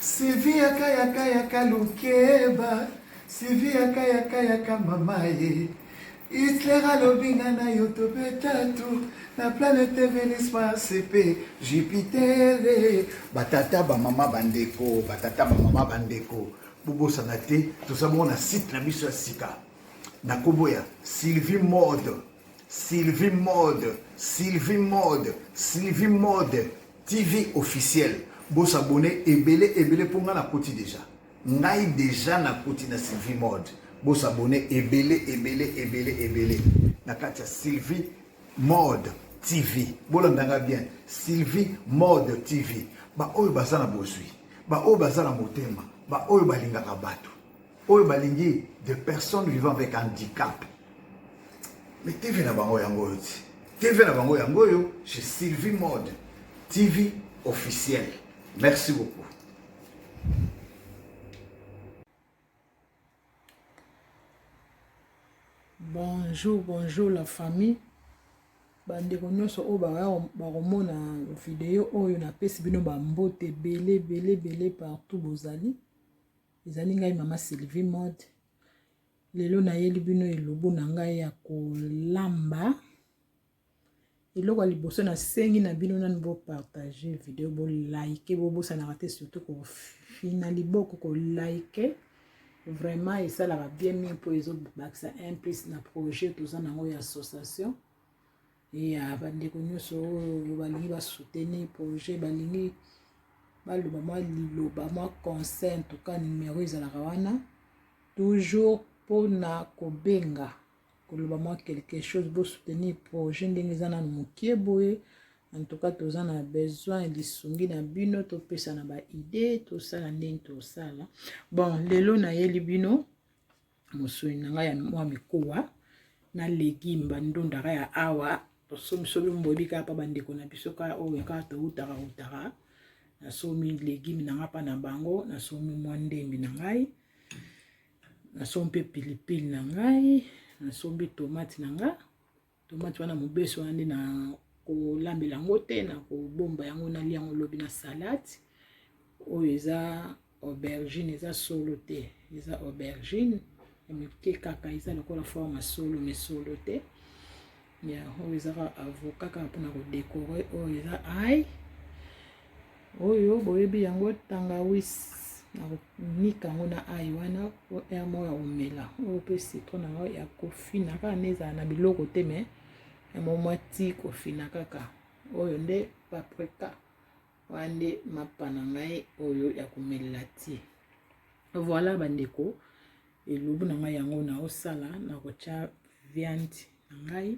Sylvie yaka yaka yaka lukeba Sylvie yaka yaka yaka mama ye Hitler alobi nga na yo tobeta tu na planète Venus Mars pe Jupiter. Batata bamama bandeko, batata bamama bandeko, bobosana te toza bongo na site na biso ya sika na nkombo ya Sylvie Mode, Sylvie Mode, Sylvie Mode, Sylvie Mode TV officiel. Bo s'abonner ebele ebele mpo ngai nakoti deja, ngai deja nakoti na Sylvie Mode. Bo s'abonner ebele ebele ebele ebele na kati ya Sylvie Mode TV. Bolanda nga bien, Sylvie Mode TV. Baoyo baza na bozwi, baoyo baza na motema, baoyo balingaka bato, oyo balingi des personnes vivant avec handicap, mais TV na bango yango oyo ti TV na bango yango oyo chez Sylvie Mode TV officiel. Merci beaucoup. Bonjour, bonjour la famille. Bandeko nyonso oyo bakomona video oyo, napesi bino bambote ebele ebele ebele partout bozali. Ezali ngai mama Sylvie Mode. Lelo nayeli bino elubu na ngai ya kolamba. Eloko ya liboso nasengi na bino nanu bopartage video, bolike, bobosanaka te, surtout kofina liboko kolike. Vraiment esalaka bien mingi mpo ezobakisa un plus na projet toza nango ya association ya bandeko nyonso oyo balingi basoutenir projet, balingi baloba mwa liloba, mwa conseil. En tout cas numero ezalaka wana toujours mpona kobenga, koloba mwa quelque chose, bosoutenir projet ndenge eza nanu mokie boye. En tout cas toza na besoin lisungi na bino, topesa na baide, tosala ndenge tosala. Bon, lelo nayeli bino mosuni na ngai ya mwa mikuwa na legume, bandundaka ya awa tosomisomi, boyebi kaka mpa bandeko na biso kaka oyo kaka toutaka utaka. Nasomi legume na ngai mpa na bango, nasomi mwa ndembi na ngai, nasombi mpe pilipili na ngai, nasombi tomate na ngai. Tomate wana mobeso wana nde na kolambela yango te, na kobomba yango, nalia yango lobi na salade. Oyo eza aubergine, eza solo te, eza aubergine ya mike kaka, eza lokola forme solo mais solo te. Ya oyo eza kaka avocat kaka mpona kodekore. Oyo eza ai, oyo boyebi yango tangawisi, nakonika yango na ai wana po aire moko ya komela. Oyo mpe citron na yango ya kofina kaka, nde ezala na biloko te mais ya mwa ti kofina kaka. Oyo nde paprika, wana nde mapa na ngai oyo ya komelela ti. Voilà bandeko, elubu na ngai yango naosala. Nakotya viande na ngai,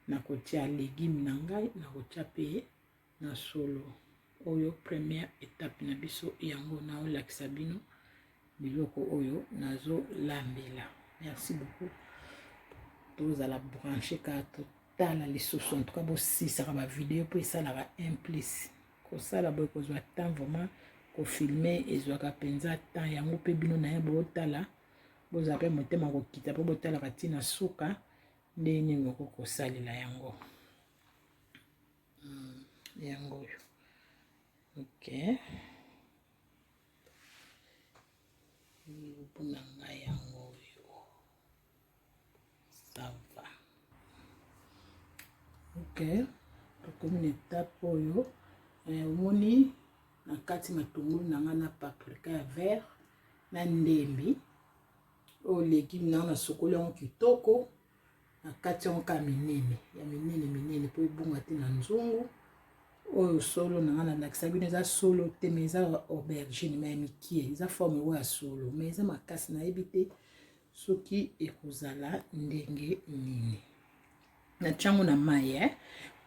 nakotia legume na ngai, nakotia mpe na solo. Oyo première étape na biso yango, naolakisa bino biloko oyo nazolambela. Merci beaucoup, tozala branche kaka, totala lisusu. En tout cas bosisaka bavideo mpo esalaka un plus. Kosala boye kozwa temps, vraiment kofilme ezwaka mpenza temps yango. Mpe bino na ye botala, bozala mpe motema kokita mpo botalaka ntina suka ndenge nini okoki kosalela yango. Yango oyo, ok, lubu na ngai yango oyo, ça va. Ok, tokomi na etape oyo. Omoni na kati matungulu na ngai na paprika ya vert na ndembi. Oyo legume na ngai, nasokoli yango kitoko, na kati yango kaka minene ya minene minene mpo ebunga te na nzungu. Oyo solo na ngai nalakisa bino, eza solo te mais eza aubergine mais ya mikie, eza forme oyo ya solo mais eza makasi, nayebi te soki ekozala ndenge nini. Natia yango na mai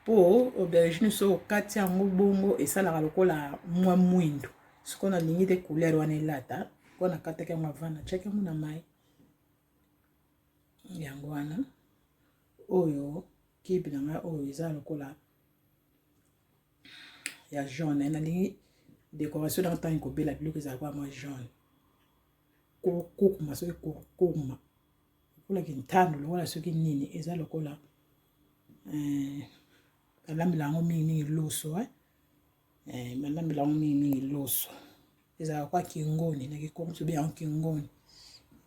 mpo aubergine soki okati yango bongo esalaka lokola mwa mwindu. Sikoyo nalingi te couleur wana elata, mpo nakataki yango avant, natiaki yango na mai yango wana. Oyo kibe na ngai oyo eza lokola ya jaune, nalingi décoration na ntango ekobela biloko ezala kwa mwa jaune, kurkuma, soki kurkuma lokola kintando, lokola soki nini, eza lokola balambela yango mingimingi loso, balambela yango mingimingi loso. Ezalaka kwa kingoni na kikongo tobenga yango kingoni.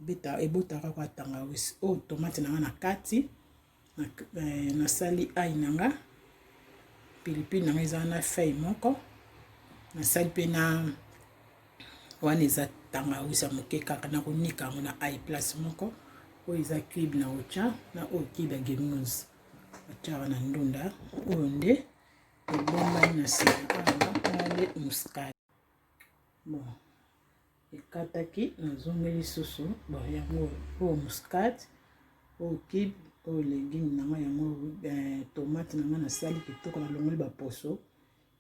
Beta ebotaka kwa tangawisi. Oyo tomate na nga na kati nasali ail na nga pilipili na nga eza na feuille moko nasali mpe na wana eza tangawisi ya moke kaka nakonika yango na ail place moko. Oyo eza cube na otya na oyo cube ya gemuse otyaka na ndunda. Oyo nde ebombani na nsima awa, wana nde muscade. Bon, ekataki nazongeli lisusu. Bon, yango oyo muscade, oyo cube, oyo legume na ngai yango, tomate na ngai nasali kitoko, nalongoli baposo,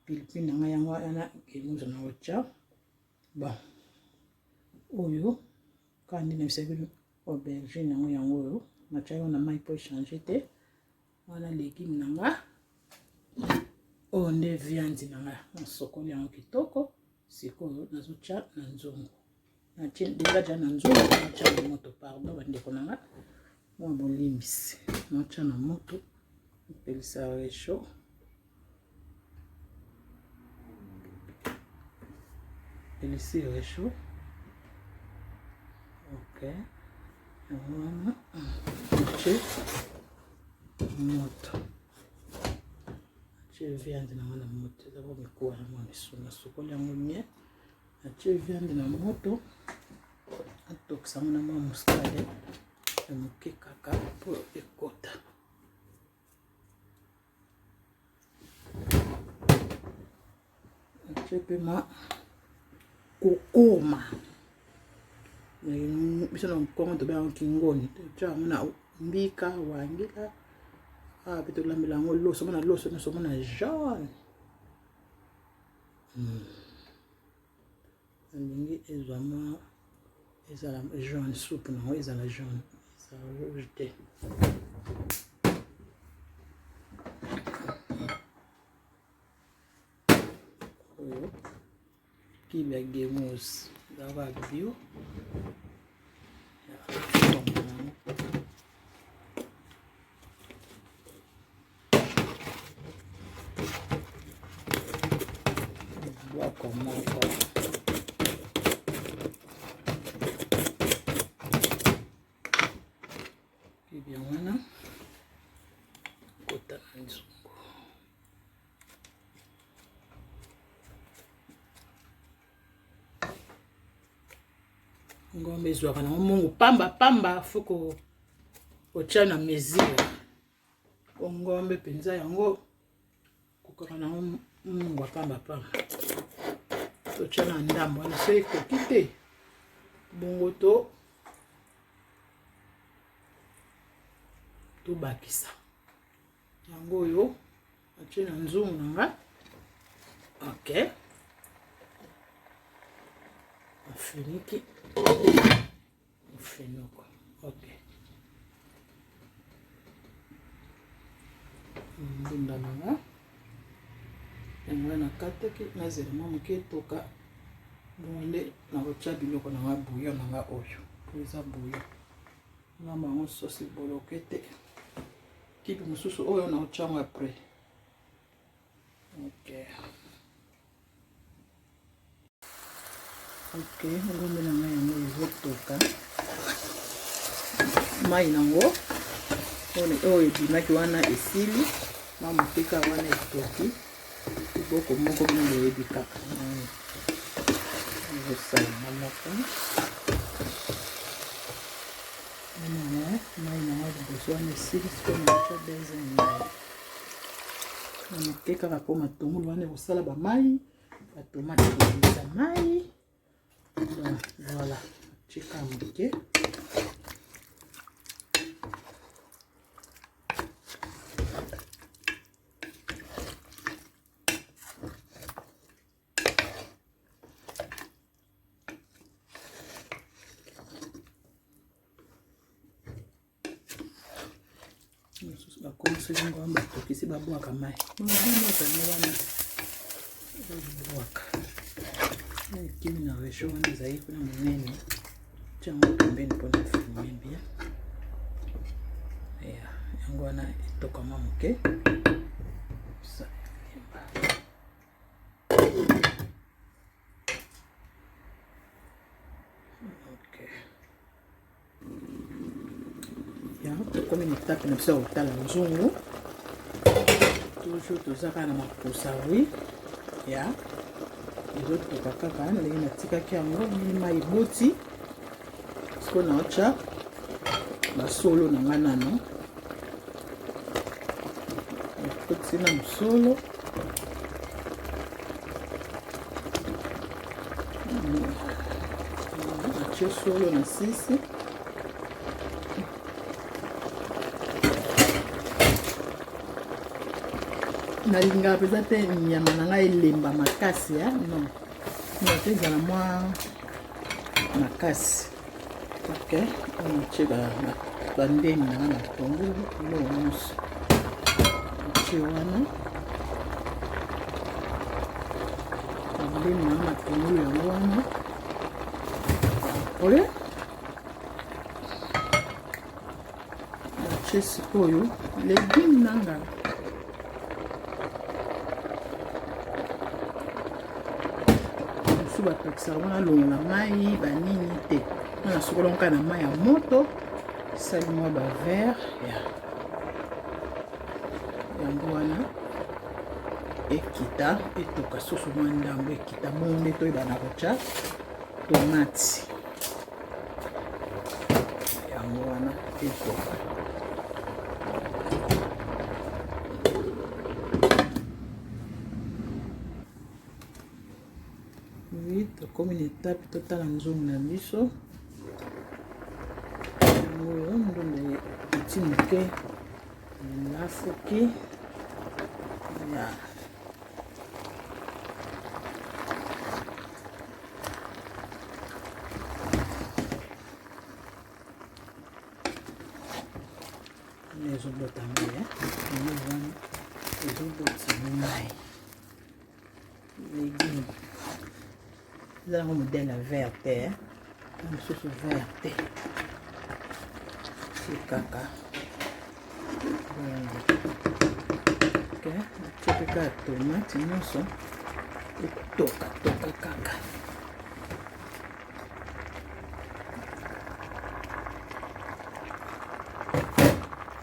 pilipili na ngai yango wana gemuzo na otya. Bon, oyo kaka nde nayebisaki bino aubergine yango, yango oyo natyaki yango na mai mpo echange te. Wana legume na nga, oyo nde viande na nga, nasokoli yango kitoko. Sikoyo nazotya na nzungu, natie deja tya na nzungu, natya na moto. Pardon bandeko na nga, mwa bolimbisi, natya na moto, mpelisa réchaud. Elisi réchaud. Ok, yango wana natie moto, natie viande na nga na moto. Eza bo mikuwa na mwa misuni, nasokoli yango bien, natie viande na moto, natokisa yango na mwa muscade ya moke kaka mpo ekota. Natie mpe mwa kokoma, biso na Kongo tobenga kingoni, totia yango na mbika wangila awa mpe tolambela yango loso. Mona loso nyonso, mona jaune. Nalingi ezwa mwa ezala jaune, soupe nango ezala jaune, ezala rouge te. Oyo kibe ya gemos, ezalaka bio. Bwako moko kibe wana kota na nzungu. Ngombe ezwaka nango mongo pamba pamba, fo kotya na mesure. Po ngombe mpenza yango kokaka nango mungu ya pamba pamba, totya na ndambo wana. So ekoki te, bongo to tobakisa yango. Oyo atie na nzungu na nga. Ok, afiniki mofinoko. Ok, ndunda na nga yango wana nakataki, nazela mwa moke etoka, bongo nde nakotya biloko na nga, bouillon na nga oyo, po eza bouillon namba yango sosi boloke te. Kipe mosusu oyo nakotya yango après. Ok, ok, ngombe na ngai yango ezotoka, mai nango oyo ebimaki wana esili, mwa moteka wana etoki, liboko moko bino boyebi kaka ezosalama moko. Mai nango liboso wana esili, sikoyo nakotya deuxième mai na moke kaka mpo matungulu wana ekosala bamai, batomate ekobimisa mai. Donc voilà, tika moke. Mosusu bakomisi yango wana, batokisi, babwaka mai yango wana, babwaka ekimi na réchaud wana ezali kuna monene. Tia yango pembeni mpona filme bien. Yango wana etoka mwa moke. Ya tokomi na etape na biso ya kotala nzungu. Toujours toza kaka na makusa wi ya ezotoka kaka ndenge natikaki yango ndenge mai eboti. Sikoyo naotya basolo na ngai nano, nakotisi nano solo natie solo na sisi. Nalingaka mpenza te nyama na ngai elemba makasi ya non, te ezala mwa makasi. Ok, natie bandeni na ngai matungulu biloko nyonso natie wana bandeni na ngai matungulu yango wana. Après natie sikoyo legume nanga. Mosusu batokisaka wana longola mai banini te, nga nasukola kaka na mai ya moto, esali mwa bavere ya yango wana ekita etoka susu mwa ndambo ekita bongo nde toyeba na kotya tomati yango wana etoka. Oui, tokomi na etape totala nzungu na biso. Yango oyo ndunda eti moke nafuki ya ezobota mai, yango wana ezobota mai. Légume eza yango modèle ya vert te, mosusu vert te, ti kaka bongo. Ok, natie mpe kaka tomate nyonso etokatoka kaka.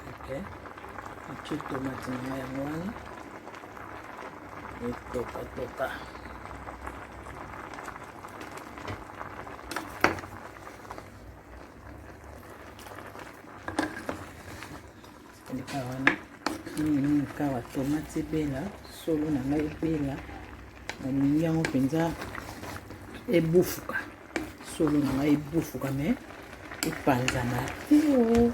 Ok, natie tomate na ngai yango wana etokatoka. Eleka wana mingimingi kawa tomate ebela solo na ngai ebela, nalingi yango mpenza ebufuka solo na ngai ebufuka me epanzana te. O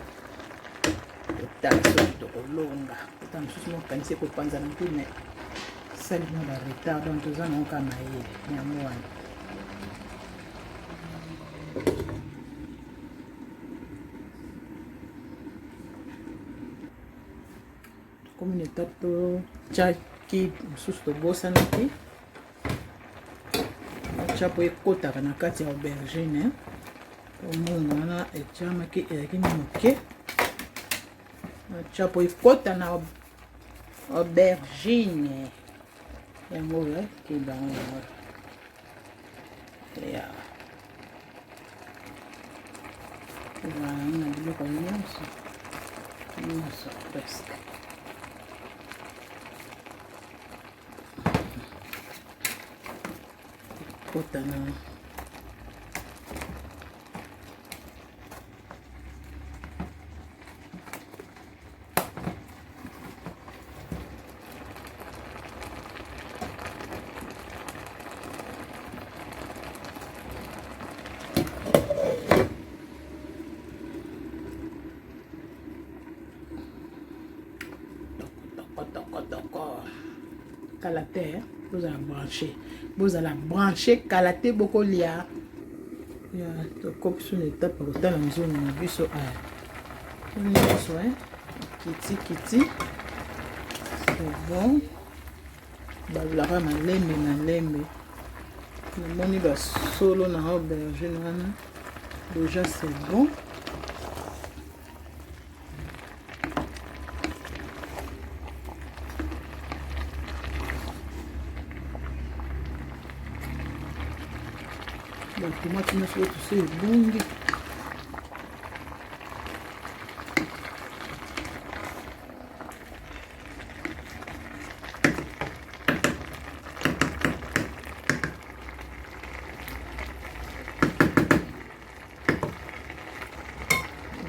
totala soki tokolonga ota mosusu mokanisi ekopanzana te, me sali mwa ba retard, donc toza nango kaka mayele yango wana. Tokomi na etape totyaki mosusu tobosanaki otya po ekotaka na kati ya aubergine. Omongo wana etyamaki ezalaki moke, otya po ekota na aubergine yango oyo kebango yango ya ezala na biloko nyonso nyonso presque. Ekota na toko kala te. Bozala branché, bozala branché kala te bokolia. Ya tokomi so na etape ya kotala nzungu na biso aya nyonso kiti kiti, c'est bon. Balulaka malembe malembe, namoni basolo na aubergine wana déjà c'est bon. Batomati nyonso oyo tosi ebongi.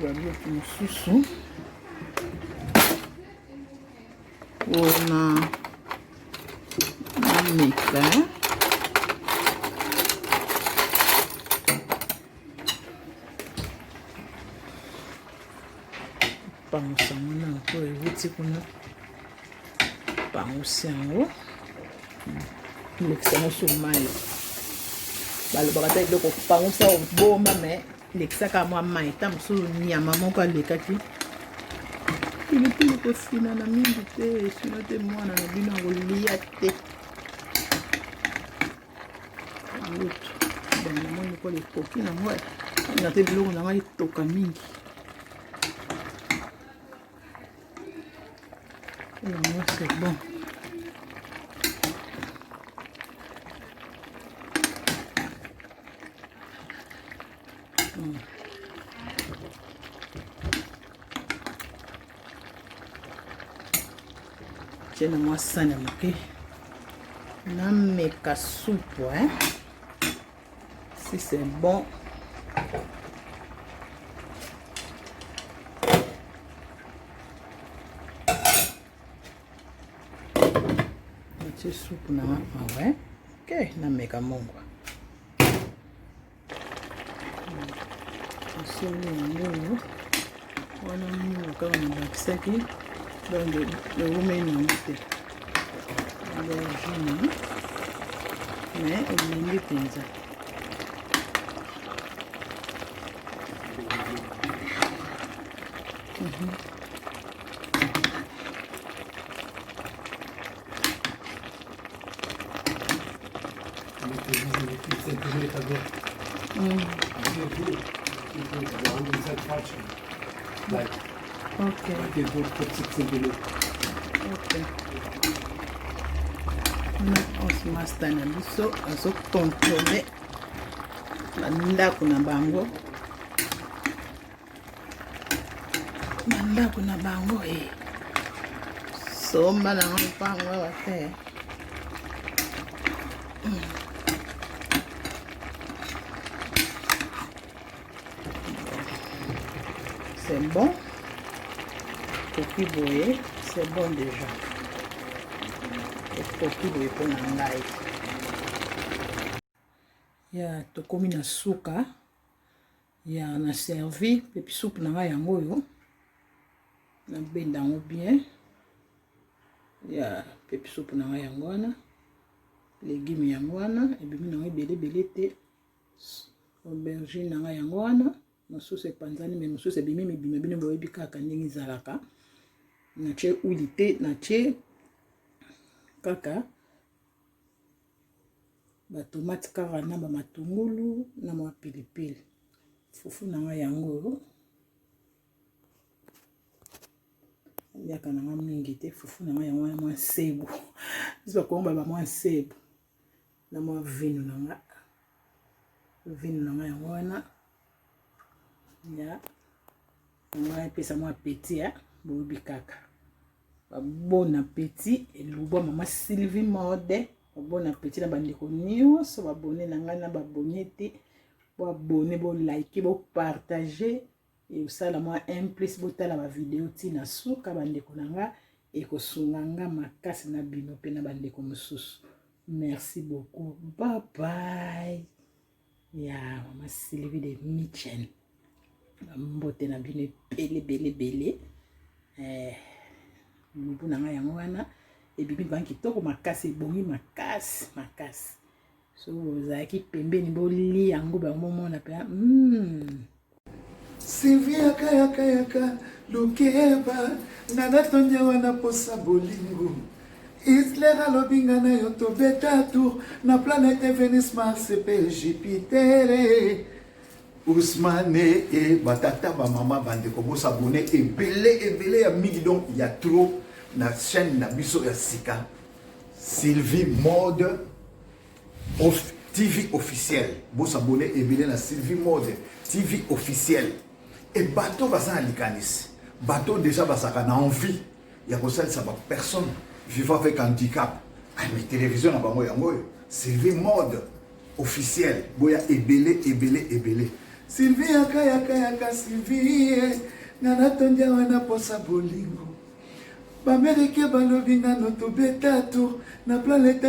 Babiloko mosusu mpona nameka. Pangusa yango na mpo ewuti kuna, pangusi yango, lekisa yango sur mai. Balobaka ta eloko pangusa oboma, me lekisaka mwa mai ta mosusu nyama moko alekaki. Pilipili kofinana mingi te, sino te mwana na bino akolia te. Lutu bon, namoni lokola ekoki nango na te, biloko na ngai etoka mingi yango, c'est bon. Tie na mwa sani ya moke, nameka supu, hein? Si c'est bon, natie supu na nga awa. Ok, nameka mongwa. Solo yango oyo wana mingi kaka nabakisaki, donc ewumeli nango te, aubergine, mais elengi mpenza. Ok. Ok. Na master na biso azokontrole bandako na bango, bandako na bango e somba nango mpango awa te. C'est bon, ekoki boye, c'est bon déjà, ekoki boye mpona ngai. Ya tokomi na suka ya na servi pepi supu na ngai yango oyo, nabenda yango bien. Ya pepi supu na ngai yango wana, legume yango wana ebimi nango ebele ebele te. Aubergine na ngai yango wana, mosusu epanzani, me mosusu ebimi mibima. Bino boyebi kaka ndenge ezalaka. Natie uli te, natie kaka batomate kaka na bamatungulu na mwa pilipili. Fufu na ngai yango oyo, aliaka na ngai mingi te. Fufu na ngai yango wana, mwa nsebu, biso bakongo baloba mwa nsebu, na mwa vino na nga. Vino na nga yango wana ya yango epesa mwa apeti ya boyebi kaka. Bon appétit, elubwa mama Sylvie Mode. Bon appétit na bandeko nyonso babone na ngai na babone te. Boabone, bolike, bopartage, ekosala mwa un plus. Botala bavideo ntina suka, bandeko na nga, ekosunga nga makasi na bino mpe na bandeko mosusu. Merci beaucoup, bye bye. Ya mama Sylvie de Mitchen, mbote na bino ebele ebele ebele. Lubu na ngai yango wana ebimi bangi kitoko makasi, ebongi makasi makasi. So bozalaki pembeni, bolia yango, bango bomona mpe. Sylvie yaka yaka yaka lukeba nga natondi awa na posa bolingo. Hitler alobi nga na yo tobeta tour na planète Venus, Mars mpe Jupiter. Ousmane e batata, bamama, bandeko, bosabone ebele ebele ya mingi, donc ya trop na chaîne na biso ya sika, Sylvie Mode of TV officiel. Bosabone ebele na Sylvie Mode TV officiel. E bato baza na likanisi, bato déjà bazalaka na envie ya kosalisa bapersone vivant avec handicap, mais télévision na bango yango oyo, Sylvie Mode officiel. Boya ebele ebele ebele. Sylvie yaka yaka yaka Sylvie nga natondi awa na posa bolingo B'Americain balobi nano tobeta tour na planète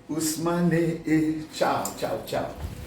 Ousmane, ciao ciao ciao.